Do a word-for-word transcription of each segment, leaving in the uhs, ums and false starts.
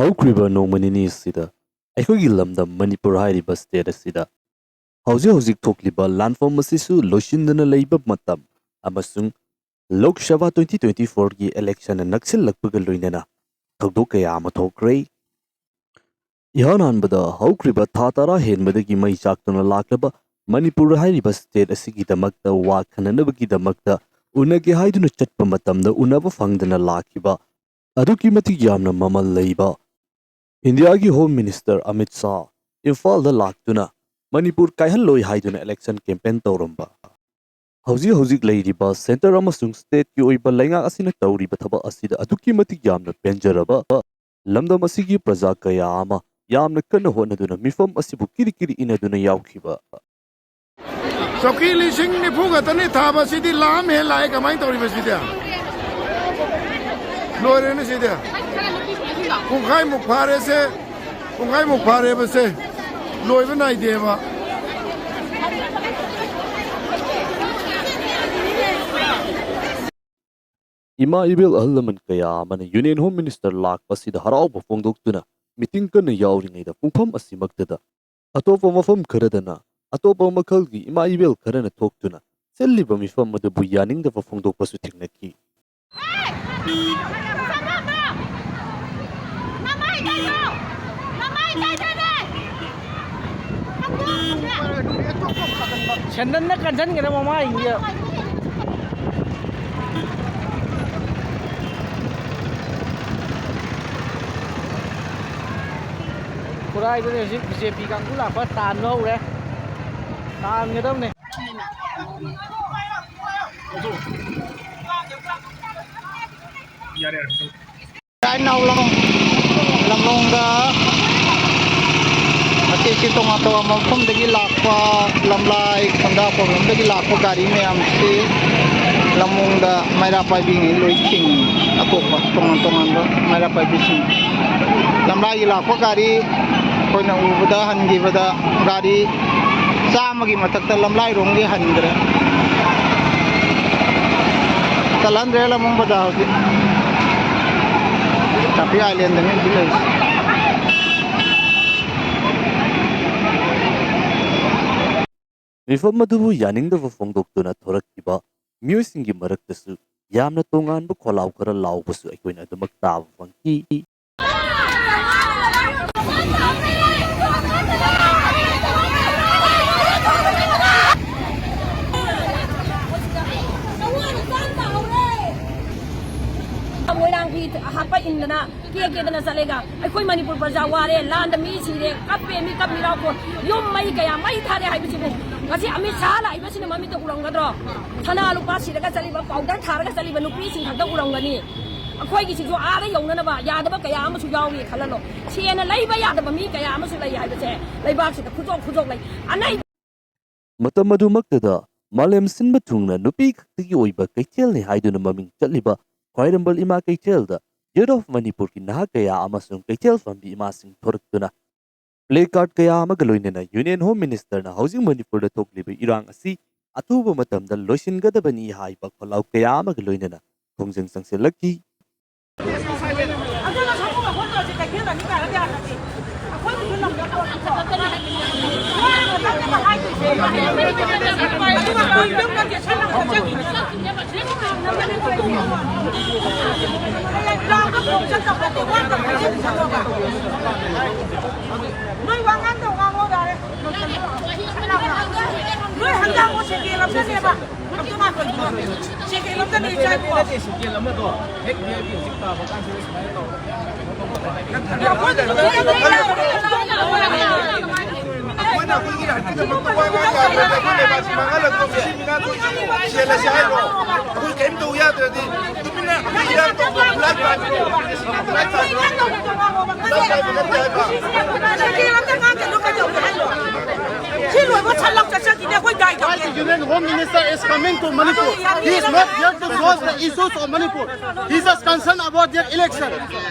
ꯍꯧꯈ꯭ꯔꯤꯕ ꯅꯣꯡꯃ ꯅꯤꯅꯤ ꯑꯁꯤꯗ ꯑꯩꯈꯣꯏꯒꯤ ꯂꯝꯗꯝ ꯃꯅꯤꯄꯨꯔ ꯍꯥꯏꯔꯤꯕ state ꯑꯁꯤꯗ ꯍꯧꯖꯤꯛ ꯍꯧꯖꯤꯛ ꯊꯣꯛꯂꯤꯕ ꯂꯥꯟꯐꯝ ꯑꯁꯤꯁꯨ ꯂꯣꯏꯁꯤꯟꯗꯅ ꯂꯩꯕ ꯃꯇꯝ ꯑꯃꯁꯨꯡ Lok Sabha twenty twenty fourꯒꯤ election ꯅꯛꯁꯤꯜꯂꯛꯄꯒ ꯂꯣꯏꯅꯅ ꯊꯧꯗꯣꯛ ꯀꯌꯥ ꯑꯃ ꯊꯣꯛꯈ꯭ꯔꯦ꯫ ꯏꯍꯥꯟ ꯍꯥꯟꯕꯗ ꯍꯧꯈ꯭ꯔꯤꯕ ꯊꯥ ꯇꯔꯥ ꯍꯦꯟꯕꯗꯒꯤ ꯃꯩ ꯆꯥꯛꯇꯨꯅ ꯂꯥꯛꯂꯕ ꯃꯅꯤꯄꯨꯔ ꯍꯥꯏꯔꯤꯕ state ꯑꯁꯤꯒꯤꯗꯃꯛꯇ ꯋꯥ ꯈꯟꯅꯅꯕꯒꯤꯗꯃꯛꯇ ꯎꯅꯒꯦ ꯍꯥꯏꯗꯨꯅ ꯆꯠꯄ ꯃꯇꯝꯗ ꯎꯅꯕ ꯐꯪꯗꯅ ꯂꯥꯛꯈꯤꯕ ꯑꯗꯨꯛꯀꯤ ꯃꯇꯤꯛ ꯌꯥꯝꯅ ꯃꯃꯜ ꯂꯩꯕ ꯏꯟꯗꯤꯌꯥꯒꯤ Home Minister ꯑꯃꯤꯠ ꯁꯥꯍ ꯏꯝꯐꯥꯜꯗ ꯂꯥꯛꯇꯨꯅ ꯃꯅꯤꯄꯨꯔ ꯀꯥꯏꯍꯜꯂꯣꯏ ꯍꯥꯏꯗꯨꯅ election campaign ꯇꯧꯔꯝꯕ, ꯍꯧꯖꯤꯛ ꯍꯧꯖꯤꯛ ꯂꯩꯔꯤꯕ centre ꯑꯃꯁꯨꯡ stateꯀꯤ ꯑꯣꯏꯕ ꯂꯩꯉꯥꯛ ꯑꯁꯤꯅ ꯇꯧꯔꯤꯕ ꯊꯕꯛ ꯑꯁꯤꯗ ꯑꯗꯨꯛꯀꯤ ꯃꯇꯤꯛ ꯌꯥꯝꯅ ꯄꯦꯟꯖꯔꯕ ꯂꯝꯗꯝ ꯑꯁꯤꯒꯤ ꯄ꯭ꯔꯖꯥ ꯀꯌꯥ ꯑꯃ ꯌꯥꯝꯅ ꯀꯟꯅ ꯍꯣꯠꯅꯗꯨꯅ ꯃꯤꯐꯝ ꯑꯁꯤꯕꯨ ꯀꯤꯔꯤ ꯀꯤꯔꯤ ꯏꯟꯅꯗꯨꯅ ꯌꯥꯎꯈꯤꯕ꯫ ꯆꯧꯀꯤ ꯂꯤꯁꯤꯡ ꯅꯤꯐꯨ ꯈꯛꯇꯅꯤ ꯊꯥꯕ, ꯁꯤꯗꯤ ꯂꯥꯛ ꯑꯃ ꯍꯦꯟ ꯂꯥꯛꯑꯦ꯫ ꯀꯃꯥꯏꯅ ꯇꯧꯔꯤꯕ ꯁꯤꯗꯤ? ꯂꯣꯏꯔꯦꯅꯦ ꯁꯤꯗꯤ꯫ ꯄꯨꯡꯈꯥꯏꯃꯨꯛ ꯐꯥꯔꯦꯁꯦ, ꯄꯨꯡꯈꯥꯏꯃꯨꯛ ꯐꯥꯔꯦꯕꯁꯦ, ꯂꯣꯏꯕ ꯅꯥꯏꯗꯦꯕ꯫ ꯏꯃꯥ ꯏꯕꯦꯜ ꯑꯍꯜ ꯂꯃꯟ ꯀꯌꯥ ꯑꯃꯅ Union Home Minister ꯂꯥꯛꯄꯁꯤꯗ ꯍꯔꯥꯎꯕ ꯐꯣꯡꯗꯣꯛꯇꯨꯅ meeting ꯀꯟꯅ ꯌꯥꯎꯔꯤꯉꯩꯗ ꯄꯨꯡꯐꯝ ꯑꯁꯤꯃꯛꯇꯗ ꯑꯇꯣꯞꯄ ꯃꯐꯝ ꯈꯔꯗꯅ ꯑꯇꯣꯞꯄ ꯃꯈꯜꯒꯤ ꯏꯃꯥ ꯏꯕꯦꯜ ꯈꯔꯅ ꯊꯣꯛꯇꯨꯅ ꯆꯠꯂꯤꯕ ꯃꯤꯐꯝ ꯑꯗꯨꯕꯨ ꯌꯥꯅꯤꯡꯗꯕ ꯐꯣꯡꯗꯣꯛꯄꯁꯨ ꯊꯦꯡꯅꯈꯤ꯫ ꯁꯦꯟꯗꯟꯅ ꯀꯟꯁꯤꯟꯒꯅꯤ ꯃꯃꯥꯏꯁꯤꯡꯁꯦ꯫ ꯈꯨꯔꯥꯏꯗꯨꯅꯤ ꯍꯧꯖꯤꯛ BJP ꯀꯥꯡꯕꯨ ꯂꯥꯛꯄ ꯇꯥꯟꯕ ꯍꯧꯔꯦ꯫ ꯇꯥꯟꯒꯗꯕꯅꯦ꯫ ꯌꯥꯔꯦ, ꯌꯥꯔꯦ꯫ ꯂꯥꯏ ꯅꯥꯎ ꯂꯝ-, ꯂꯝꯂꯣꯡꯗ ꯑꯇꯩ ꯑꯇꯩ ꯇꯣꯉꯥꯟ ꯇꯣꯉꯥꯟꯕ ꯃꯐꯝꯗꯒꯤ ꯂꯥꯛꯄ, ꯂꯝꯂꯥꯏ, ꯈꯨꯟꯗ꯭ꯔꯥꯛꯄꯝ ꯂꯣꯝꯗꯒꯤ ꯂꯥꯛꯄ ꯒꯥꯔꯤ ꯃꯌꯥꯝꯁꯤ ꯂꯝꯂꯣꯡꯗ ꯃꯩꯔꯥ ꯄꯥꯏꯕꯤꯉꯩ ꯂꯣꯏ ꯊꯤꯡꯉꯤ꯫ ꯑꯇꯣꯞꯄ ꯇꯣꯉꯥꯟ ꯇꯣꯉꯥꯟꯕ ꯃꯩꯔꯥ ꯄꯥꯏꯕꯤꯁꯤꯡ꯫ ꯂꯝꯂꯥꯏꯒꯤ ꯂꯥꯛꯄ ꯒꯥꯔꯤ ꯑꯩꯈꯣꯏꯅ ꯎꯕꯗ, ꯍꯟꯈꯤꯕꯗ ꯒꯥꯔꯤ ꯆꯥꯝꯃꯒꯤ ꯃꯊꯛꯇ ꯂꯝꯂꯥꯏꯔꯣꯝꯒꯤ ꯍꯟꯈ꯭ꯔꯦ꯫ ꯆꯠꯍꯟꯗ꯭ꯔꯦ ꯂꯝꯂꯣꯡ ꯕꯖꯥꯔ ꯍꯧꯖꯤꯛ꯫ ꯇꯥꯄꯤ ꯑꯥꯏꯂꯦꯟꯗꯅꯤ ꯍꯧꯖꯤꯛ ꯂꯩꯔꯤꯁꯦ꯫ ꯃꯤꯐꯝ ꯑꯗꯨꯕꯨ ꯌꯥꯅꯤꯡꯗꯕ ꯐꯣꯡꯗꯣꯛꯇꯨꯅ ꯊꯣꯔꯛꯈꯤꯕ ꯃꯤꯑꯣꯏꯁꯤꯡꯒꯤ ꯃꯔꯛꯇꯁꯨ ꯌꯥꯝꯅ ꯇꯣꯉꯥꯟꯕ ꯈꯣꯜꯂꯥꯎ ꯈꯔ ꯂꯥꯎꯕꯁꯨ ꯑꯩꯈꯣꯏꯅ ꯑꯗꯨꯃꯛ ꯇꯥꯕ ꯐꯪꯈꯤ꯫ ꯃꯣꯏꯔꯥꯡ ꯐꯤ ꯍꯥꯞꯄ ꯏꯟꯗꯅ ꯀꯦ ꯀꯦꯗꯅ ꯆꯠꯂꯦꯒ꯫ ꯑꯩꯈꯣꯏ ꯃꯅꯤꯄꯨꯔ ꯄ꯭ꯔꯖꯥ ꯋꯥꯔꯦ, ꯂꯥꯟꯗ ꯃꯤ ꯁꯤꯔꯦ, ꯀꯞꯄꯦ, ꯃꯤ ꯀꯞ ꯃꯤꯔꯥꯎ ꯀꯣꯟ, ꯌꯨꯝ ꯃꯩ ꯀꯌꯥ ꯃꯩ ꯊꯥꯔꯦ ꯍꯥꯏꯕꯁꯤꯕꯨ ꯉꯁꯤ ꯑꯃꯤꯠ ꯁꯥꯍ ꯂꯥꯛꯏꯕꯁꯤꯅ ꯃꯃꯤꯠꯇ ꯎꯔꯝꯒꯗ꯭ꯔꯣ? ꯁꯅꯥ ꯂꯨꯄꯥ ꯁꯤꯔꯒ ꯆꯠꯂꯤꯕ, ꯄꯥꯎꯗꯔ ꯊꯥꯔꯒ ꯆꯠꯂꯤꯕ ꯅꯨꯄꯤꯁꯤꯡ ꯈꯛꯇ ꯎꯔꯝꯒꯅꯤ꯫ ꯑꯩꯈꯣꯏꯒꯤꯁꯤꯁꯨ ꯑꯥꯗ ꯌꯧꯅꯅꯕ ꯌꯥꯗꯕ ꯀꯌꯥ ꯑꯃꯁꯨ ꯌꯥꯎꯔꯤ ꯈꯜꯍꯜꯂꯣ꯫ ꯁꯦꯟꯅ ꯂꯩꯕ ꯌꯥꯗꯕ ꯃꯤ ꯀꯌꯥ ꯑꯃꯁꯨ ꯂꯩ ꯍꯥꯏꯕꯁꯦ ꯂꯩꯕꯥꯛꯁꯤꯗ ꯈꯨꯖꯣꯛ ꯈꯨꯖꯣꯛ ꯂꯩ꯫ ꯑꯅꯩ ꯃꯇꯝ ꯑꯗꯨꯃꯛꯇꯗ ꯃꯥꯂꯦꯝ ꯁꯤꯟꯕ ꯊꯨꯡꯅ ꯅꯨꯄꯤ ꯈꯛꯇꯒꯤ ꯑꯣꯏꯕ ꯀꯩꯊꯦꯜꯅꯤ ꯍꯥꯏꯗꯨꯅ ꯃꯃꯤꯡ ꯆꯠꯂꯤꯕ ꯈ꯭ꯋꯥꯏꯔꯝꯕꯟ ꯏꯃꯥ ꯀꯩꯊꯦꯜꯗ Gate of ꯃꯅꯤꯄꯨꯔꯒꯤ ꯅꯍꯥ ꯀꯌꯥ ꯑꯃꯁꯨꯡ ꯀꯩꯊꯦꯜ ꯐꯝꯕꯤ ꯏꯃꯥꯁꯤꯡ ꯊꯣꯔꯛꯇꯨꯅ placard ꯀꯌꯥ ꯑꯃꯒ ꯂꯣꯏꯅꯅ Union Home Ministerꯅ ꯍꯧꯖꯤꯛ ꯃꯅꯤꯄꯨꯔꯗ ꯊꯣꯛꯂꯤꯕ ꯏꯔꯥꯡ ꯑꯁꯤ ꯑꯊꯨꯕ ꯃꯇꯝꯗ ꯂꯣꯏꯁꯤꯟꯒꯗꯕꯅꯤ ꯍꯥꯏꯕ ꯈꯣꯜꯂꯥꯎ ꯀꯌꯥ ꯑꯃꯒ ꯂꯣꯏꯅꯅ ꯈꯣꯡꯖꯪ ꯆꯪꯁꯤꯜꯂꯛꯈꯤ꯫ ꯑꯗꯨꯅ ꯁꯣꯝꯒꯤ ꯃꯐꯝꯗꯣ ꯍꯧꯖꯤꯛ ꯀꯩꯊꯦꯜ ꯑꯅꯤ ꯇꯥꯔꯗꯤ ꯌꯥꯔꯒꯗꯤ ꯑꯩꯈꯣꯏꯒꯤꯁꯨ ꯂꯝꯗ ꯄꯣꯠ ꯄꯨꯊꯣꯛꯇꯅ ꯅꯣꯏꯅ ꯅꯠꯇꯦꯕ ꯍꯥꯏꯗꯣꯏꯁꯦ꯫ ꯑꯗꯨꯒ ꯀꯣꯏꯕ ꯌꯨꯝꯗ ꯀꯦꯁꯜꯂꯒ ꯆꯠꯈꯤꯅꯦꯕ꯫ ꯍꯌꯦꯡ ꯂꯥꯎꯕ ꯈꯣꯡ ꯆꯠꯇꯧꯕ ꯅꯠꯇꯦ, ꯋꯥ ꯇꯧꯕ ꯆꯠꯇꯧꯕ꯫ ꯅꯣꯏ ꯋꯥ ꯉꯥꯡꯗꯧ ꯉꯥꯡꯉꯣ ꯌꯥꯔꯦ꯫ ꯅꯣꯏ ꯍꯟꯖꯥꯡꯕꯨ ꯁꯦꯟꯖꯦꯜ ꯑꯃꯗꯅꯦꯕ꯫ ꯑꯝꯇ ꯉꯥꯏꯈꯣ, ꯁꯦꯟꯖꯦꯜ ꯑꯃꯗꯅꯦ ꯏꯆꯥ ꯏꯕꯨꯡꯉꯣ꯫ ꯅꯠꯇꯦ, ꯁꯦꯟꯖꯦꯜ ꯑꯃꯗꯣ ꯍꯦꯛ V I P ꯍꯧꯖꯤꯛ ꯇꯥꯕ ꯀꯥꯟꯁꯤꯗ ꯁꯨꯃꯥꯏꯅ ꯇꯧꯔꯒ ꯀꯩꯅꯣ ꯇꯧꯕ ꯍꯥꯏꯇꯥꯔꯦ꯫ ꯑꯩꯈꯣꯏꯅ ꯑꯩꯈꯣꯏꯒꯤ right ꯀꯤꯗꯃꯛꯇ ꯋꯥ ꯉꯥꯡ ꯌꯥꯕ ꯅꯠꯇꯦ꯫ ꯑꯩꯈꯣꯏ ꯂꯩꯕꯥꯛꯁꯤ ꯃꯥꯡꯍꯜꯂꯛꯇꯧꯕ ꯁꯤ ꯃꯤꯅꯥ ꯇꯧꯔꯤꯁꯤ ꯁꯦꯜꯂꯁꯤ ꯍꯥꯏꯔꯣ? ꯑꯩꯈꯣꯏ ꯀꯔꯤꯝ ꯇꯧ ꯌꯥꯗ꯭ꯔꯗꯤ ꯇꯨꯃꯤꯟꯅ ꯑꯩꯈꯣꯏ ꯏꯔꯥꯡ ꯇꯧꯕ ꯈꯨꯠꯂꯥꯏ ꯄꯥꯏꯕꯗꯣ, ꯈꯨꯠꯂꯥꯏ ꯄꯥꯏꯕꯗꯣ, ꯈꯨꯠꯂꯥꯏ ꯄꯥꯏꯕ ꯅꯠꯇꯦ ꯍꯥꯏꯕ꯫ ꯁꯦꯟꯖꯦꯜ ꯑꯝꯇ ꯉꯥꯡꯒꯅꯨ, ꯀꯩꯗꯧꯒꯦ ꯍꯥꯏꯅꯣ? ꯁꯤ ꯂꯣꯏꯕ ꯁꯠ ꯂꯥꯎ ꯆꯠꯆꯈꯤꯅꯤ, ꯑꯩꯈꯣꯏ ꯗꯥꯏ Why ꯇꯧꯒꯦ꯫ The Union Home Minister is coming to Manipur? He is not here to solve the issues of Manipur. He is just concerned about their election.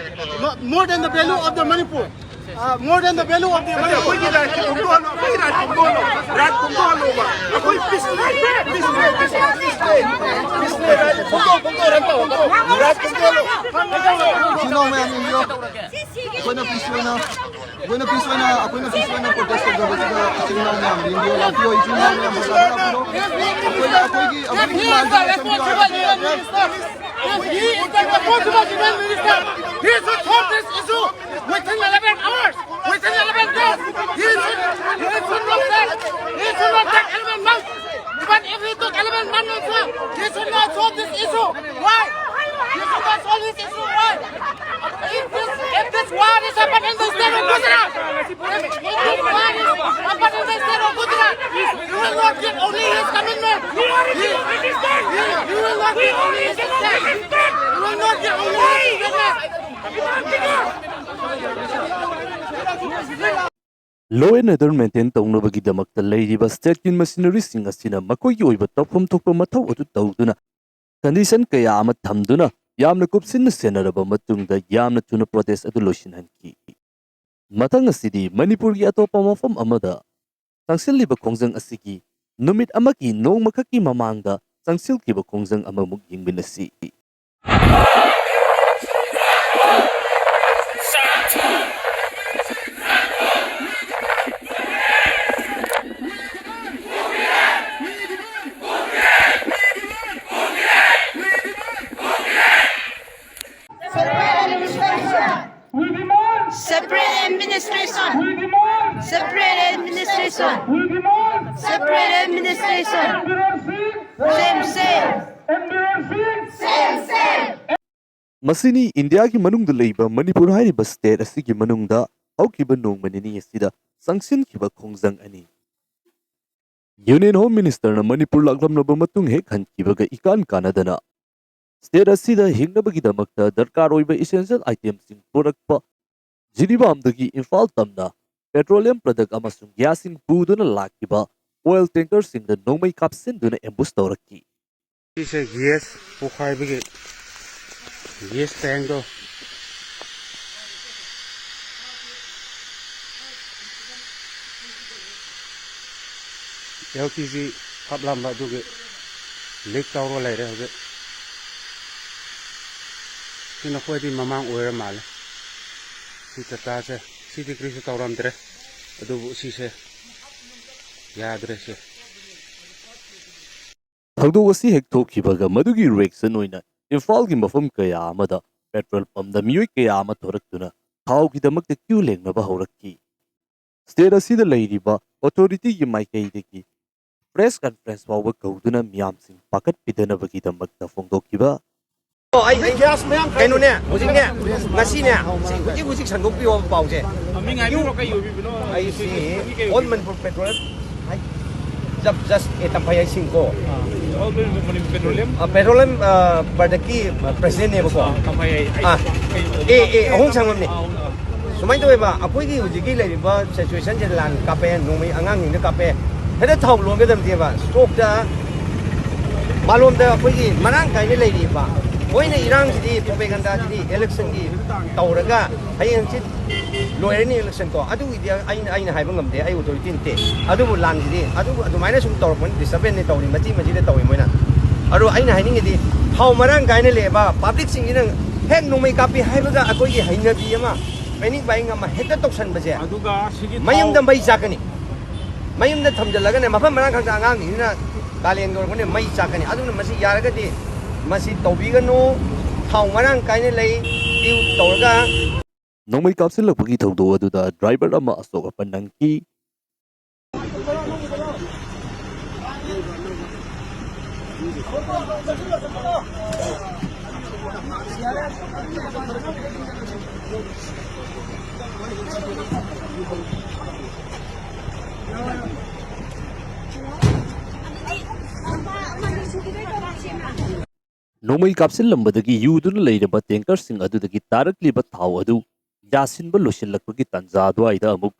Mo-, more than the value of the Manipur. Uh, more than the value of the Manipur. ꯑꯩꯈꯣꯏꯒꯤ right ꯇꯣ ꯐꯣꯡꯗꯣꯛꯍꯜꯂꯣ, ꯑꯩꯈꯣꯏꯒꯤ right ꯇꯣ ꯐꯣꯡꯗꯣꯛꯍꯜꯂꯣ, right ꯐꯣꯡꯗꯣꯛꯍꯜꯂꯣꯕ꯫ ꯑꯩꯈꯣꯏ peace ꯅꯦ, peace ꯅꯦ, peace ꯅꯦ, peace ꯅꯦ, right ꯇꯣ ꯐꯣꯡꯗꯣꯛ, ꯐꯣꯡꯗꯣꯛ, right ꯇꯧ, right ꯐꯣꯡꯗꯣꯛꯍꯜꯂꯣ꯫ ꯏꯆꯤꯟ ꯏꯅꯥꯎ ꯃꯌꯥꯝ ꯌꯦꯡꯕꯤꯌꯣ꯫ ꯑꯩꯈꯣꯏꯅ ꯄꯤꯁ ꯑꯣꯏꯅ, ꯑꯩꯈꯣꯏꯅ ꯄꯤꯁ ꯑꯣꯏꯅ, ꯑꯩꯈꯣꯏꯅ ꯄꯤꯁ ꯑꯣꯏꯅ ꯄ꯭ꯔꯣꯇꯦꯁ ꯇꯧꯖꯕꯁꯤꯗ ꯏꯆꯤꯟ ꯏꯅꯥꯎ ꯃꯌꯥꯝ ꯌꯦꯡꯕꯤꯌꯣ, ꯂꯥꯛꯄꯤꯌꯣ, ꯏꯆꯤꯟ ꯏꯅꯥꯎ ꯃꯌꯥꯝ ꯄꯩꯁꯥ ꯈꯔ ꯄꯤꯔꯣ꯫ ꯑꯩꯈꯣꯏꯅ, ꯑꯩꯈꯣꯏꯒꯤ, ꯑꯩꯈꯣꯏꯒꯤ ꯄ꯭ꯂꯥꯟꯁꯦ ꯂꯣꯏꯁꯤꯟꯕꯤꯌꯣ ꯍꯥꯏꯕ꯫ He is the responsible union minister. He should solve this issue within eleven hours, within eleven days. He should, he should not take, he should not take eleven months. Even if he took eleven months also, he should not solve this issue. Why? He should not solve this issue. Why? If this, if this war is happening in the state of Gujarat, if, if this war is happening in the state of Gujarat, you will not get only his commitment. You, you, you will not get only his consent. You will not get only his consent. Law and order maintain ꯇꯧꯅꯕꯒꯤꯗꯃꯛꯇ ꯂꯩꯔꯤꯕ stateꯀꯤ machineryꯁꯤꯡ ꯑꯁꯤꯅ ꯃꯈꯣꯏꯒꯤ ꯑꯣꯏꯕ ꯇꯧꯐꯝ ꯊꯣꯛꯄ ꯃꯊꯧ ꯑꯗꯨ ꯇꯧꯗꯨꯅ, condition ꯀꯌꯥ ꯑꯃ ꯊꯝꯗꯨꯅ, ꯌꯥꯝꯅ ꯀꯨꯞꯁꯤꯟꯅ ꯁꯦꯟꯅꯔꯕ ꯃꯇꯨꯡꯗ ꯌꯥꯝꯅ ꯊꯨꯅ protest ꯑꯗꯨ ꯂꯣꯏꯁꯤꯟꯍꯟꯈꯤ꯫ ꯃꯊꯪ ꯑꯁꯤꯗꯤ ꯃꯅꯤꯄꯨꯔꯒꯤ ꯑꯇꯣꯞꯄ ꯃꯐꯝ ꯑꯃꯗ ꯆꯪꯁꯤꯜꯂꯤꯕ ꯈꯣꯡꯖꯪ ꯑꯁꯤꯒꯤ ꯅꯨꯃꯤꯠ ꯑꯃꯒꯤ ꯅꯣꯡꯃꯈꯛꯀꯤ ꯃꯃꯥꯡꯗ ꯆꯪꯁꯤꯜꯈꯤꯕ ꯈꯣꯡꯖꯪ ꯑꯃꯃꯨꯛ ꯌꯦꯡꯃꯤꯟꯅꯁꯤ꯫ Separate administration. We demand. Separate administration. We demand. Separate administration. We demand. Separate administration. Same, same. Same, same. ꯃꯁꯤꯅꯤ ꯏꯟꯗꯤꯌꯥꯒꯤ ꯃꯅꯨꯡꯗ ꯂꯩꯕ ꯃꯅꯤꯄꯨꯔ ꯍꯥꯏꯔꯤꯕ state ꯑꯁꯤꯒꯤ ꯃꯅꯨꯡꯗ ꯍꯧꯈꯤꯕ ꯅꯣꯡꯃ ꯅꯤꯅꯤ ꯑꯁꯤꯗ ꯆꯪꯁꯤꯟꯈꯤꯕ ꯈꯣꯡꯖꯪ ꯑꯅꯤ꯫ Union Home Ministerꯅ ꯃꯅꯤꯄꯨꯔ ꯂꯥꯛꯂꯝꯂꯕ ꯃꯇꯨꯡ ꯍꯦꯛ ꯍꯟꯈꯤꯕꯒ ꯏꯀꯥꯟ ꯀꯥꯟꯅꯗꯅ state ꯑꯁꯤꯗ ꯍꯤꯡꯅꯕꯒꯤꯗꯃꯛꯇ ꯗꯔꯀꯥꯔ ꯑꯣꯏꯕ essential itemꯁꯤꯡ ꯄꯨꯔꯛꯄ ꯖꯤꯔꯤꯕꯥꯝꯗꯒꯤ ꯏꯝꯐꯥꯜ ꯇꯝꯅ petroleum product ꯑꯃꯁꯨꯡ gasꯁꯤꯡ ꯄꯨꯗꯨꯅ ꯂꯥꯛꯈꯤꯕ oil tankerꯁꯤꯡꯗ ꯅꯣꯡꯃꯩ ꯀꯥꯞꯁꯤꯟꯗꯨꯅ ambush ꯇꯧꯔꯛꯈꯤ꯫ ꯁꯤꯁꯦ gas ꯄꯣꯈꯥꯏꯕꯒꯤ gas tankꯗꯣ꯫ LPG ꯍꯥꯞꯂꯝꯕ ꯑꯗꯨꯒꯤ leak ꯇꯧꯔꯒ ꯂꯩꯔꯦ ꯍꯧꯖꯤꯛ꯫ ꯁꯤꯅ ꯈ꯭ꯋꯥꯏꯗꯒꯤ ꯃꯃꯥꯡ ꯑꯣꯏꯔ ꯃꯥꯜꯂꯦ꯫ ꯁꯤ ꯇꯥꯇꯥꯁꯦ꯫ ꯁꯤꯗꯤ ꯀꯔꯤꯁꯨ ꯇꯧꯔꯝꯗ꯭ꯔꯦ꯫ ꯑꯗꯨꯕꯨ ꯁꯤꯁꯦ ꯌꯥꯗ꯭ꯔꯦ ꯁꯦ꯫ ꯊꯧꯗꯣꯛ ꯑꯁꯤ ꯍꯦꯛ ꯊꯣꯛꯈꯤꯕꯒ ꯃꯗꯨꯒꯤ ꯔꯤꯑꯦꯛꯁꯟ ꯑꯣꯏꯅ ꯏꯝꯐꯥꯜꯒꯤ ꯃꯐꯝ ꯀꯌꯥ ꯑꯃꯗ ꯄꯦꯇ꯭ꯔꯣꯜ ꯄꯝꯗ ꯃꯤꯑꯣꯏ ꯀꯌꯥ ꯑꯃ ꯊꯣꯔꯛꯇꯨꯅ ꯊꯥꯎꯒꯤꯗꯃꯛꯇ ꯀ꯭ꯌꯨ ꯂꯦꯡꯅꯕ ꯍꯧꯔꯛꯈꯤ꯫ ꯁ꯭ꯇꯦꯠ ꯑꯁꯤꯗ ꯂꯩꯔꯤꯕ ꯑꯣꯊꯣꯔꯤꯇꯤꯒꯤ ꯃꯥꯏꯀꯩꯗꯒꯤ ꯄ꯭ꯔꯦꯁ ꯀꯟꯐꯔꯦꯟꯁ ꯐꯥꯎꯕ ꯀꯧꯗꯨꯅ ꯃꯤꯌꯥꯝꯁꯤꯡ ꯄꯥꯈꯠꯄꯤꯗꯅꯕꯒꯤꯗꯃꯛꯇ ꯐꯣꯡꯗꯣꯛꯈꯤꯕ꯫ ꯑꯣ, ꯑꯩ, ꯑꯩ ꯒ꯭ꯌꯥꯁ ꯃꯌꯥꯝ ꯀꯩꯅꯣꯅꯦ, ꯍꯧꯖꯤꯛꯅꯦ, ꯉꯁꯤꯅꯦ, ꯍꯧꯖꯤꯛ, ꯍꯧꯖꯤꯛ ꯁꯟꯗꯣꯛꯄꯤꯌꯣ ꯄꯥꯎꯁꯦ꯫ ꯃꯃꯤꯡ ꯍꯥꯏꯕꯤꯔꯣ, ꯀꯩ ꯑꯣꯏꯕꯤꯕꯅꯣ? ꯑꯩꯁꯤ ꯑꯣꯜ ꯃꯅꯤꯄꯨꯔ ꯄꯦꯇ꯭ꯔꯣꯜ ꯍꯥꯏ, ꯖꯕ ꯖꯁ ꯑꯦ ꯇꯝꯐꯩ ꯍꯥꯏꯁꯤꯡꯀꯣ꯫ ꯑꯥ, ꯑꯣꯜ ꯃꯅꯤꯄꯨꯔ ꯄꯦꯇ꯭ꯔꯣꯂꯤꯌꯝ꯫ ꯑ, ꯄꯦꯇ꯭ꯔꯣꯂꯤꯌꯝ, ꯑ, ꯄ꯭ꯔꯗꯛꯀꯤ, ꯑ, ꯄ꯭ꯔꯁꯤꯗꯦꯟꯅꯦꯕꯀꯣ꯫ ꯑꯥ, ꯇꯝꯐꯩ ꯍꯥꯏ, ꯑꯩ ꯑꯥ, ꯀꯩ ꯑꯦ, ꯑꯦ, ꯑꯍꯣꯡ ꯁꯪꯉꯝꯅꯦ꯫ ꯑꯥ, ꯑꯍꯣꯡ ꯁꯪꯉꯝ꯫ ꯁꯨꯃꯥꯏꯅ ꯇꯧꯋꯦꯕ, ꯑꯩꯈꯣꯏꯒꯤ ꯍꯧꯖꯤꯛꯀꯤ ꯂꯩꯔꯤꯕ ꯁꯤꯆꯨꯋꯦꯁꯟꯁꯦ ꯂꯥꯟ ꯀꯥꯞꯄꯦ, ꯅꯣꯡꯃꯩ ꯑꯉꯥꯡꯁꯤꯡꯗ ꯀꯥꯞꯄꯦ, ꯍꯦꯛꯇ ꯊꯥꯎ ꯂꯣꯟꯒꯗꯕꯅꯦꯕ, ꯁ꯭ꯇꯣꯛꯇ ꯃꯥꯂꯣꯝꯗ ꯑꯩꯈꯣꯏꯒꯤ ꯃꯔꯥꯡ ꯀꯥꯏꯅ ꯂꯩꯔꯤꯕ꯫ ꯃꯣꯏꯅ ꯏꯔꯥꯡꯁꯤꯗꯤ, ꯄ꯭ꯔꯣꯄꯦꯒꯟꯗꯥꯁꯤꯗꯤ ꯏꯂꯦꯛꯁꯟꯒꯤ ꯇꯧꯔꯒ ꯍꯌꯦꯡ ꯍꯪꯆꯤꯠ ꯂꯣꯏꯔꯅꯤ ꯏꯂꯦꯛꯁꯟ ꯀꯣ, ꯑꯗꯨꯒꯤꯗꯤ ꯑꯩꯅ, ꯑꯩꯅ ꯍꯥꯏꯕ ꯉꯝꯗꯦ, ꯑꯩ ꯑꯣꯊꯣꯔꯤꯇꯤ ꯅꯠꯇꯦ꯫ ꯑꯗꯨꯕꯨ ꯂꯥꯟꯁꯤꯗꯤ ꯑꯗꯨꯕꯨ ꯑꯗꯨꯃꯥꯏꯅ ꯁꯨꯝ ꯇꯧꯔꯛꯄꯅꯤ, ꯗꯤꯁꯇꯔꯕꯦꯟꯁꯅꯦ ꯇꯧꯔꯤ, ꯃꯆꯤ ꯃꯆꯤꯗ ꯇꯧꯔꯤ ꯃꯣꯏꯅ꯫ ꯑꯗꯣ ꯑꯩꯅ ꯍꯥꯏꯅꯤꯡꯉꯤꯗꯤ ꯊꯥꯎ ꯃꯔꯥꯡ ꯀꯥꯏꯅ ꯂꯩꯌꯦꯕ, ꯄꯕ꯭ꯂꯤꯛꯁꯤꯡꯁꯤꯅ ꯍꯦꯛ ꯅꯣꯡꯃꯩ ꯀꯥꯞꯄꯤ ꯍꯥꯏꯕꯒ ꯑꯩꯈꯣꯏꯒꯤ ꯍꯩꯅꯕꯤ ꯑꯃ, panic buying ꯑꯃ ꯍꯦꯛꯇ ꯇꯧꯁꯟꯕꯁꯦ ꯑꯗꯨꯒ ꯁꯤꯒꯤ ꯊꯥꯎ ꯃꯌꯨꯝꯗ ꯃꯩ ꯆꯥꯛꯀꯅꯤ꯫ ꯃꯌꯨꯝꯗ ꯊꯝꯖꯤꯜꯂꯒꯅꯦ, ꯃꯐꯝ ꯃꯔꯥꯡ ꯈꯪꯗ ꯑꯉꯥꯡꯁꯤꯡꯁꯤꯅ ꯀꯥꯂꯦꯟꯒ ꯑꯣꯏꯔꯛꯄꯅꯦ ꯃꯩ ꯆꯥꯛꯀꯅꯤ꯫ ꯑꯗꯨꯅ ꯃꯁꯤ ꯌꯥꯔꯒꯗꯤ ꯃꯁꯤ ꯇꯧꯕꯤꯒꯅꯨ꯫ ꯊꯥꯎ ꯃꯔꯥꯡ ꯀꯥꯏꯅ ꯂꯩ, ꯀ꯭ꯌꯨ ꯇꯧꯔꯒ꯫ ꯅꯣꯡꯃꯩ ꯀꯥꯞꯁꯤꯜꯂꯛꯄꯒꯤ ꯊꯧꯗꯣꯛ ꯑꯗꯨꯗ ꯗ꯭ꯔꯥꯏꯚꯔ ꯑꯃ ꯑꯁꯣꯛ ꯑꯄꯟ ꯅꯪꯈꯤ꯫ ꯅꯣꯡꯃꯩ ꯀꯥꯞꯁꯤꯜꯂꯝꯕꯗꯒꯤ ꯌꯨꯗꯨꯅ ꯂꯩꯔꯝꯕ ꯇꯦꯡꯀꯔꯁꯤꯡ ꯑꯗꯨꯗꯒꯤ ꯇꯥꯔꯛꯂꯤꯕ ꯊꯥꯎ ꯑꯗꯨ ꯌꯥꯁꯤꯟꯕ ꯂꯣꯏꯁꯤꯜꯂꯛꯄꯒꯤ ꯇꯥꯟꯖꯥ ꯑꯗꯨꯋꯥꯏꯗ ꯑꯃꯨꯛ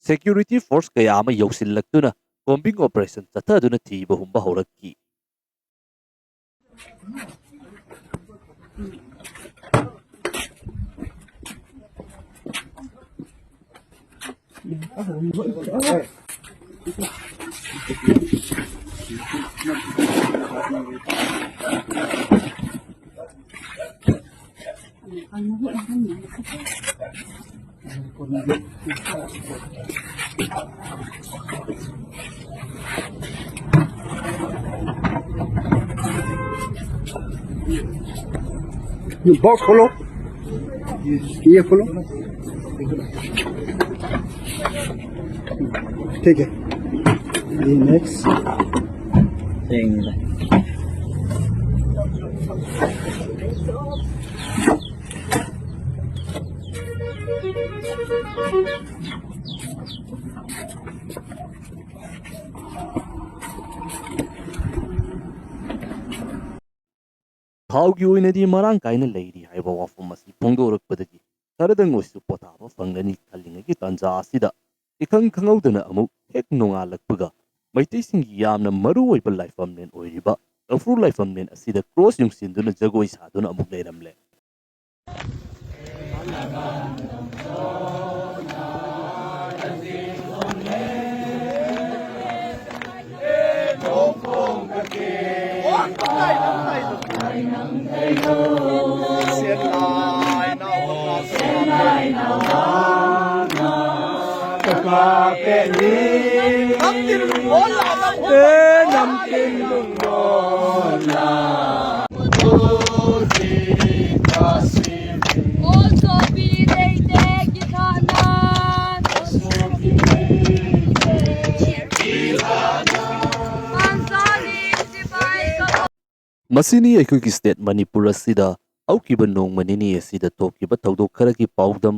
ꯁꯦꯀ꯭ꯌꯨꯔꯤꯇꯤ ꯐꯣꯔꯁ ꯀꯌꯥ ꯑꯃ ꯌꯧꯁꯤꯜꯂꯛꯇꯨꯅ ꯀꯣꯝꯕꯤꯡ ꯑꯣꯄꯔꯦꯁꯟ ꯆꯠꯊꯗꯨꯅ ꯊꯤꯕ ꯍꯨꯝꯕ ꯍꯧꯔꯛꯈꯤ꯫ बॉक्स खोलो, ये खोलो, ठीक है, ये नेक्स्ट। ꯊꯥꯎꯒꯤ ꯑꯣꯏꯅꯗꯤ ꯃꯔꯥꯡ ꯀꯥꯏꯅ ꯂꯩꯔꯤ ꯍꯥꯏꯕ ꯋꯥꯐꯝ ꯑꯁꯤ ꯐꯣꯡꯗꯣꯔꯛꯄꯗꯒꯤ ꯈꯔꯗꯪ ꯑꯣꯏꯁꯨ ꯄꯣꯊꯥꯕ ꯐꯪꯒꯅꯤ ꯈꯜꯂꯤꯉꯩꯒꯤ ꯇꯥꯟꯖꯥ ꯑꯁꯤꯗ, ꯏꯈꯪ ꯈꯪꯍꯧꯗꯅ ꯑꯃꯨꯛ ꯍꯦꯛ ꯅꯣꯡꯉꯥꯜꯂꯛꯄꯒ ꯃꯩꯇꯩꯁꯤꯡꯒꯤ ꯌꯥꯝꯅ ꯃꯔꯨ ꯑꯣꯏꯕ ꯂꯥꯏꯐꯝꯂꯦꯟ ꯑꯣꯏꯔꯤꯕ ꯎꯈ꯭ꯔꯨꯜ ꯂꯥꯏꯐꯝꯂꯦꯟ ꯑꯁꯤꯗ ꯀ꯭ꯔꯣꯁ ꯌꯨꯡꯁꯤꯟꯗꯨꯅ ꯖꯒꯣꯏ ꯁꯥꯗꯨꯅ ꯑꯃꯨꯛ ꯂꯩꯔꯝꯂꯦ꯫ ꯃꯁꯤꯅꯤ ꯑꯩꯈꯣꯏꯒꯤ ꯁ꯭ꯇꯦꯠ ꯃꯅꯤꯄꯨꯔ ꯑꯁꯤꯗ ꯍꯧꯈꯤꯕ ꯅꯣꯡꯃ ꯅꯤꯅꯤ ꯑꯁꯤꯗ ꯊꯣꯛꯈꯤꯕ ꯊꯧꯗꯣꯛ ꯈꯔꯒꯤ ꯄꯥꯎꯗꯝ꯫